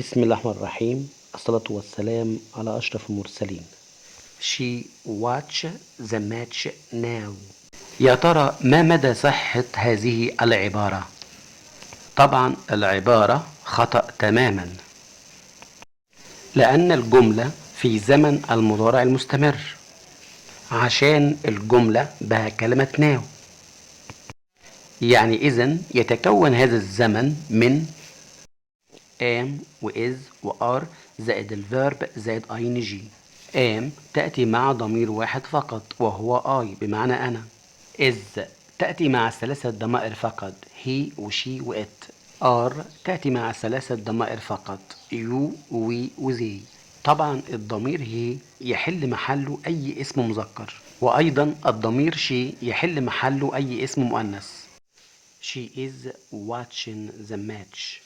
بسم الله الرحمن الرحيم، الصلاة والسلام على أشرف المرسلين. She watch the match now. يا ترى ما مدى صحة هذه العبارة؟ طبعا العبارة خطأ تماما، لأن الجملة في زمن المضارع المستمر، عشان الجملة بها كلمة now. يعني إذن يتكون هذا الزمن من am و is و are زائد ال verb زائد ing. am تأتي مع ضمير واحد فقط وهو I بمعنى أنا. is تأتي مع ثلاثة ضمائر فقط، he و she و it. are تأتي مع ثلاثة ضمائر فقط، you و we و they. طبعا الضمير he يحل محله أي اسم مذكر، وأيضا الضمير she يحل محله أي اسم مؤنث. She is watching the match.